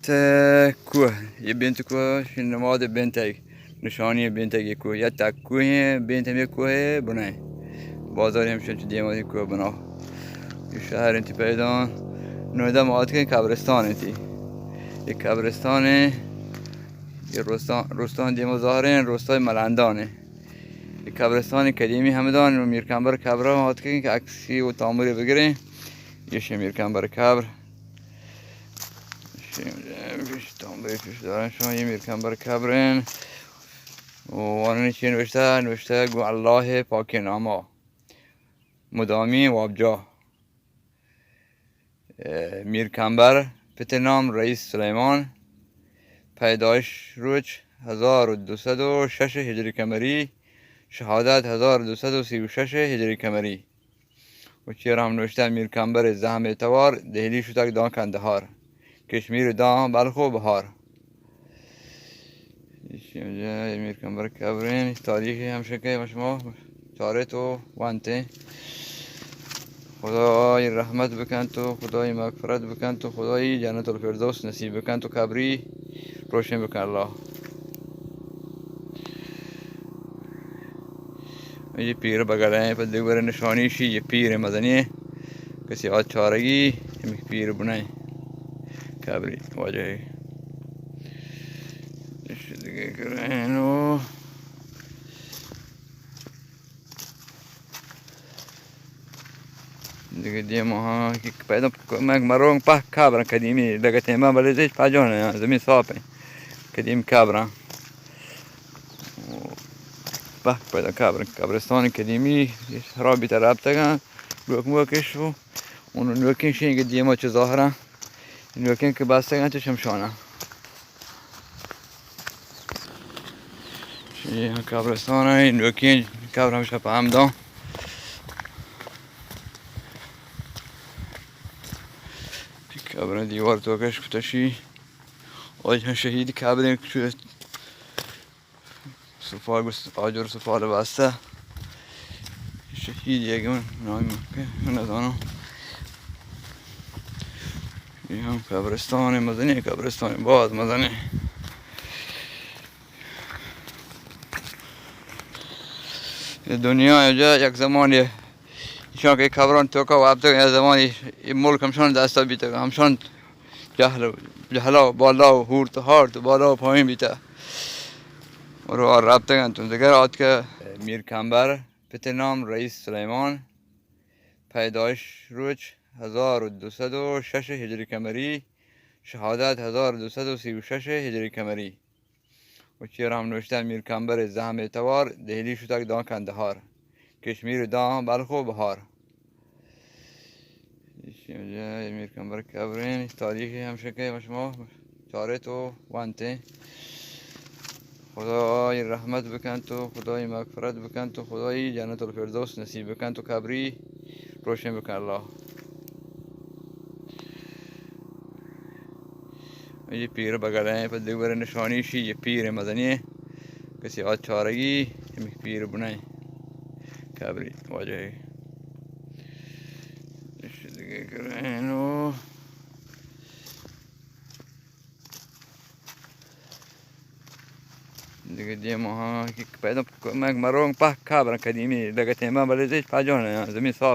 تے کوہ، یہ بنت کوہ، شی نماد بنتگ، نشانی بنتگ یہ کوہ، یا تک کوہ ہیں، بنت ہمیں کوہ بنائیں۔ بازار ہم شنچ دیما یہ کوہ بنا۔ یہ شہر انتی پیدان، نویدہ ما آتکیں قبرستان انتی۔ یہ قبرستان ہیں، یہ روستان، روستان دیما ظاہر ہیں، روستای ملندان ہیں۔ یہ قبرستان قدیمی ہمدان، میر کمبر قبر آتکیں کہ عکسی و تامری بگریں۔ یہ شی میر کمبر قبر۔ شی، پیش تامبے پیش دارن شما، یہ میر کمبر قبرن۔ و واننی چی نوشتہ؟ نوشتہ گو اللہ پاک ناما، مدامی وابجا۔ اه، میر کمبر، پت نام رئیس سلیمان، پیدائش روچ ہزار و دوصد و شش ہجری قمری، شہادت ہزار و دوصد و سی و شش ہجری قمری۔ و چیر ہم نوشتہ میر کمبر زہم توار، دہلی شتگ داں کندہار، کشمیر داں بلخ و بہار۔ ایشی میر کمبر قبرین تاریخی ہم شکے شما چارت و وانتیں۔ خدای رحمت بکنت و خدای مغفرت بکنت و خدای جنت الفردوس نصیب بکنت و قبری روشن بکن اللہ۔ یہ پیر بغل ہیں، پہ دیگر نشانی شی یہ پیر مزنی کسی آج چارگی، ہمیں پیر بنائیں قبری واجہ۔ اش دیگہ کرینو۔ دیگہ دیما ہاں کہ پیدا مگ مروگ پہ قبر قدیمی لگتے ما بلے زیچ پاجون ہیں، زمین صاف ہیں، قدیم قبر ہیں۔ پہ پیدا قبر، قبرستان قدیمی خرابی تر رابطگاں، لوک موکش و اون نوکین شین کہ دیما چہ ظاہرا نوکین کہ بستگاں چہ شمشانا۔ یہ قبرستان ہے، نوکین قبر ہمشہ پہ ہم داں۔ قبر دیوار تو کش کتشی۔ اور یہاں شہید قبر ہیں، سپاگ، آجر سپال واسطہ۔ شہید یک من نام کہ نزاناں۔ یہ ہم قبرستان ہے، مزنی قبرستان، بہت مزنی۔ یہ دنیا ہے جا یک زمانے ایشاں کہ قبران توکا وابتگ، یا زمانی یہ ملک ہمشان دستا بیتگ، ہمشان جہل، جہلا و بالا و ہورت ہارت بالا و پائین بیتا۔ اور رابطگ انتون دگر آتکہ۔ میر کمبر، پت نام رئیس سلیمان، پیدائش روچ ہزار و دوصد و شش ہجری قمری، شہادت ہزار و دوصد و سی و شش ہجری قمری۔ و چیر ہم نوشتہ میر کمبر زہم توار، دہلی شتگ داں کندہار، کشمیر داں بلخ و بہار۔ ایشی میر کمبر قبرین تاریخی ہم شکے شما چارت و وانتیں۔ خدای رحمت بکنت و خدای مغفرت بکنت و خدای جنت الفردوس نصیب بکنت و قبری روشن بکن اللہ۔ یہ پیر بغل ہیں، پہ دیگر نشانی شی یہ پیر مزنی کسی آج چارگی، ہمیں پیر بنائیں قبری واجہ۔ اش دیگہ کرینو۔ دیگہ دیما ہاں کہ پیدا مگ مروگ پہ قبر قدیمی لگتے ما بلے زیچ پاجون ہیں، زمین صاف۔